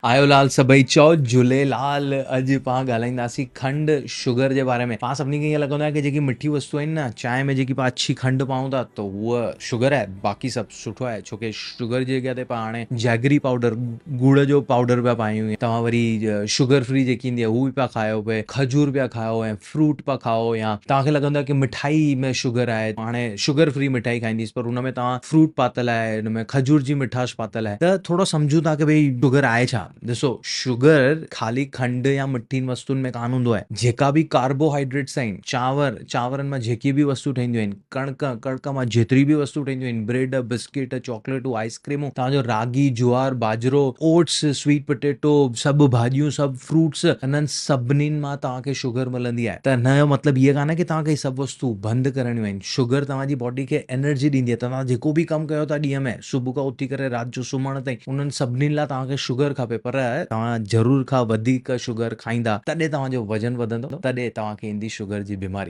آيو لال سڀئي چئو جهوليلال اڄ پاڻ ڳالهائينداسين کنڊ شگر جي باري ۾ پاڻ سڀني کي ائين لڳندو آهي ڪي جيڪي مٺي وستو آهن نه چانهه ۾ جيڪي پاڻ اڇي کنڊ پائون ٿا ته هوء شگر آهي باقي سڀ سٺو آهي ڇو ڪي شگر جي جڳهه تي پاڻ هاڻي جيگري پائوڊر ڳڙ جو پائوڊر پيا پايون توهان وري شگر فري جيڪي ايندي آهي هو به پيا کايو پئي کجور پيا کايو ۽ فروٽ پيا کائو يا توهان کي لڳندو آهي ڪي مٺائي ۾ شگر آهي هاڻي شگر فري مٺائي کائينديس پر ان ۾ توهان فروٽ پاتل آهي ان ۾ کجور جي مٺاش پاتل آهي ته ٿورو سمجهون ٿا ڪي ڀئي شگر آهي ڇا؟ ڏسو شگر خالي کنڊ يا مٺين وستن ۾ ڪانه هوندو آهي جيڪا به ڪاربوهائيڊريٽس آهن چانور چانورن مان جيڪي به وستو ٺهنديون آهن ڪڻڪ ڪڻڪ مان جيتري به وستو ٺهنديون آهن بريڊ بسڪيٽ چاڪليٽون آئس ڪريمون توهان جو راگي جوار باجرو اوٽس سويٽ پٽيٽو سڀ ڀاڄيون سڀ فروٽس انهن سڀنين مان توهان کي شگر ملندي آهي ته ان جو مطلب هيء ڪانهي ڪي توهان کي هي سڀ وستو بند ڪرڻيون آهن. شگر توهان جي باڊي کي انرجي ڏيندي آهي توهان جيڪو به ڪم ڪيو ٿا ڏينهن ۾ صبح کان اٿي ڪري رات جو سمهڻ تائين انهن سڀنين لاء توهان کي شگر کپي پر توهان ضرور کان وڌيڪ شگر کائيندا تڏهن توهان جو وزن وڌندو تڏهن توهان کي ايندي شگر جي بيماري.